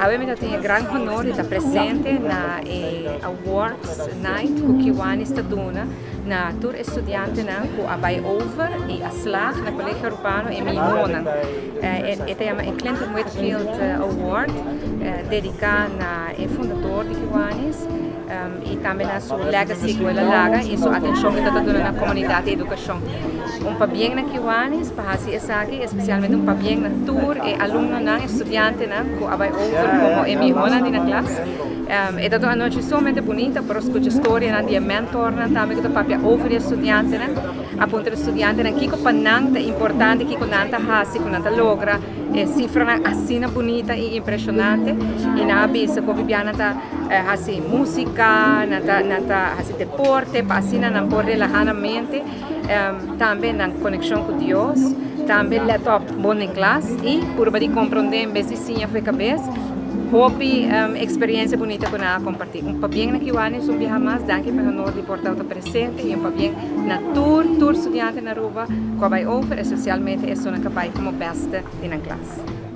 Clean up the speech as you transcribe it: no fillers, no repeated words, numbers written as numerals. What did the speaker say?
Awe mi tin e gran honor di ta presente na e Awards Night ku Kiwanis ta duna na tur studiantenan ku a bai over i a slaag na Colegio Arubano, e mihonan. E ta yama e Clinton Whitfield Award, dediká na e fundador di Kiwanis i tambe na su legacy ku el a laga i su atenshon ku e ta duna na komunidat i edukashon. Un pabien na Kiwanis pa hasi esaki, espesialmente un pabien na tur e alumnonan, studiantenan ku a bai over komo e mihonan di nan klas. E ta un anochi sumamente bunita por skucha storianan di e mentornan tambe ku ta papia over di e studiantenan. A puntra e studiantenan kiko pa nan ta importante, kiko nan ta hasi ku nan ta logra e sifranan asina bunita i impreshonante, i nan a bisa ku hopi nan ta hasi músika, nan ta hasi deporte pa asina nan por relahá nan mente, tambe nan konekshon ku Dios, tambe let op bon den klas i purba di komprondé en bes di siña for kabes. Hopi eksperensia bunita ku nan a kompartí. Un pabien na Kiwanis un biaha mas, danki pa e honor di por ta presente, i un pabien na tur studiante na Aruba ku a bai over, espesialmente esunnan ku a bai komo beste di nan klas.